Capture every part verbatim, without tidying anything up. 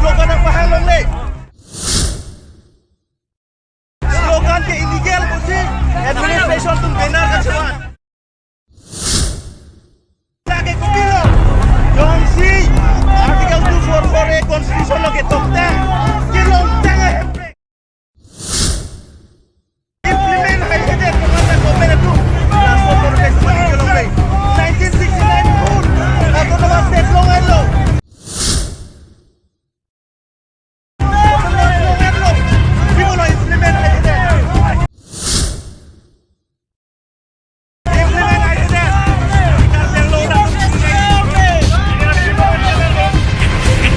Slogan nangpahang longle. Slogan ke illegal pusi administration atum banner kachevan. Lake kopilo? Jongsi Article two four four A constitution lo ketokta, kelongtang ahempe. Implement haihede, kemana government atum laso protest mani kelongle. Nineteen sixty-nine pun autonomous state longle lo.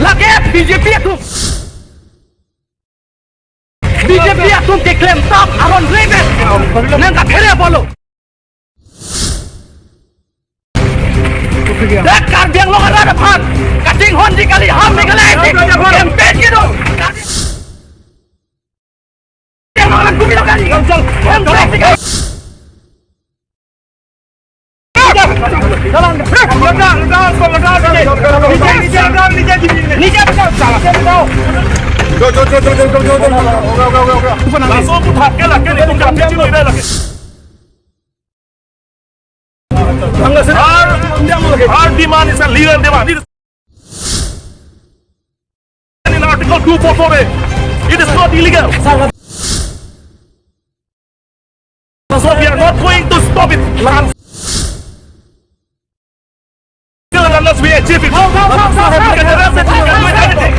Lake B J P atum, B J P atum keklemtap aron rebel nangkathere pulo. Dak Karbi Anglong arat aphan kachinghonji kali, ha Meghalaya atum campaign kedo. Karbi Anglong arat kumi lo kali. Campaign kedo. Jalan. Jalan, jalan, jalan, jalan, jalan. Nije, nije, jalan, nije, nije. Nije, nije, jalan. Langsung pun hak ke lagi, itu kan kecil tidak lagi. Our, our demand is a legal demand. It is in Article two four four A. It is not illegal. So we are not going to stop it. Until and unless we achieve it. We can arrest it, we can do it, anything.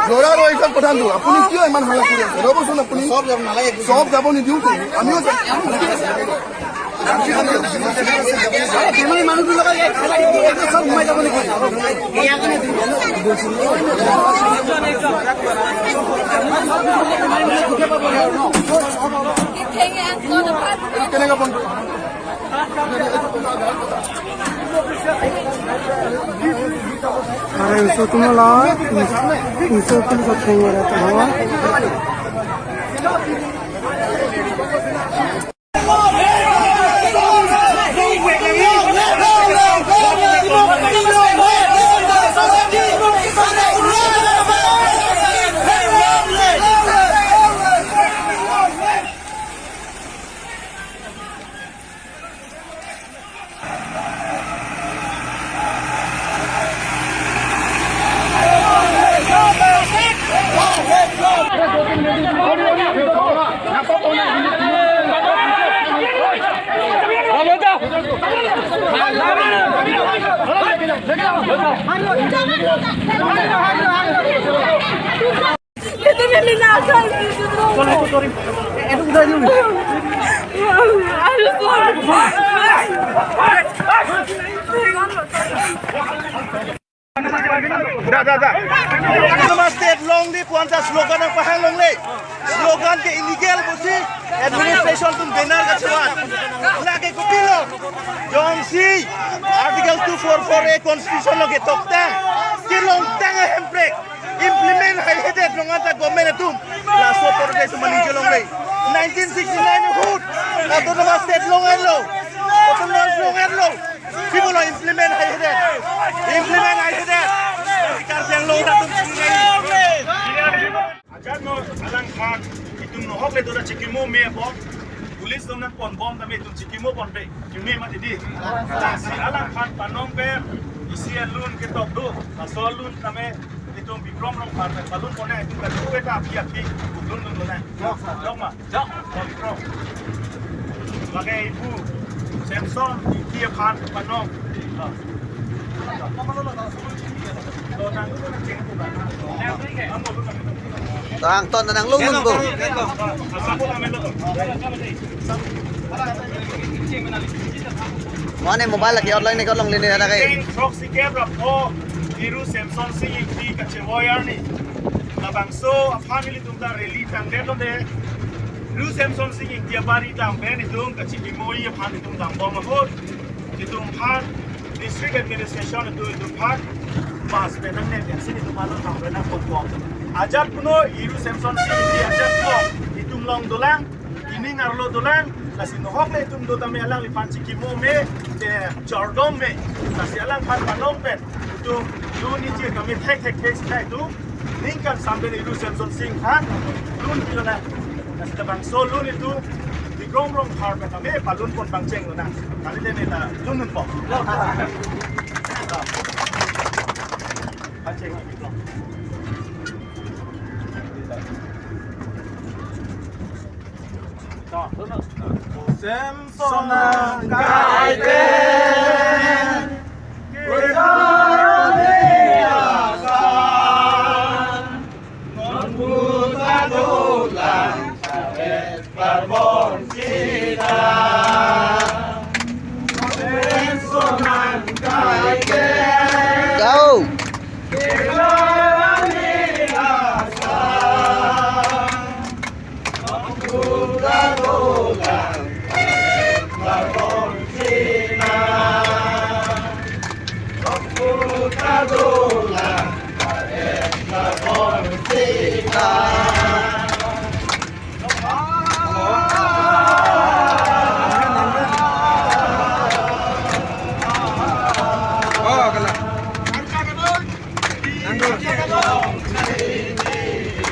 লৰাৰ এইখন প্ৰধানটো। আপুনি কিয় ইমান হাল্লা কৰি আছে? ৰ'বচোন আপুনি। চব যাব নালাগে। চব যাব নিদিওঁতো। আমিও যাম। কেনেকে বন্ধ? Are, iso tumala, iso tum sa thengwara ta ho. Da, da, da. Autonomous state longle pu anta slogan nangpahang longle. Slogan ke illegal pusi administration atum banner kachevan. Lake kopilo? Jongsi Four four A constitution lo ketoktang, kelongtang ahemprek implement haihedet rong anta government atum. Laso apor ke sumani jolong le. Nineteen sixty-nine ahut autonomous state long-etlo, autonomous long-etlo. Sibolo implement haihedet, implement haihedet. Karbi Anglong atum ajat no alangphan itum nohok le dora chikimo me apot police dom nangponbom tame itum chikimo ponpe, chikimo mati di. Lasi alangphan panong pen isi alun ketok do, laso alun tame itum Bikrom Rongphar pen palun pon nang, itum kadu eta api api lun lun nang. Dok ma? Dok. Bikrom. Lake ibu Samson Ingti aphan panong. Tang ton nang lung lung ko. Mane mobile lagi online ni ko long lini ada kai. Throk sikep ra pho Iru Samson Sing Ingti kachevoi arni. Labangso aphan ilitum ta rally tangdet londe. Iru Samson Sing Ingti abari tang pen itum kachikimoi aphan itum tangbom ahut, itum aphan district administration itum, itum aphan pas pen nangne pensi itum alun tang pen nangponbom. Ajat puno Iru Samson Sing Ingti ajat puno itum along dolang, ining arlo dolang, lasi nohok le itum do tame alangliphan chikimo me, te chardom me, lasi alangphan panong pen itum lun iji tame thek thek thek sita itum ningkan sampen Iru Samson Sing aphan lun pilo nang. Lasi labangso lun itum Bikrom Rongphar pen tame palun pon pangcheng lo nang. Kali de meta lun lun po. Pangcheng Bikrom. Samson nangkaiten kekarni asan, non puta dolang karet parbon sita. Samson nangkaiten Go! kekarni asan.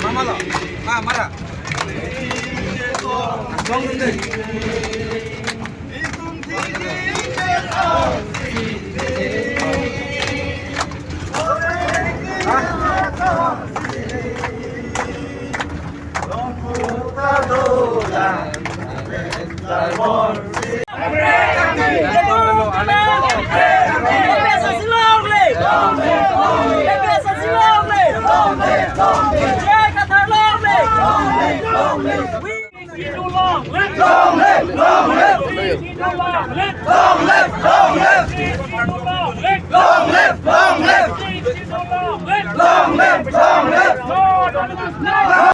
Mama lo, ma mara. Asong dun deh.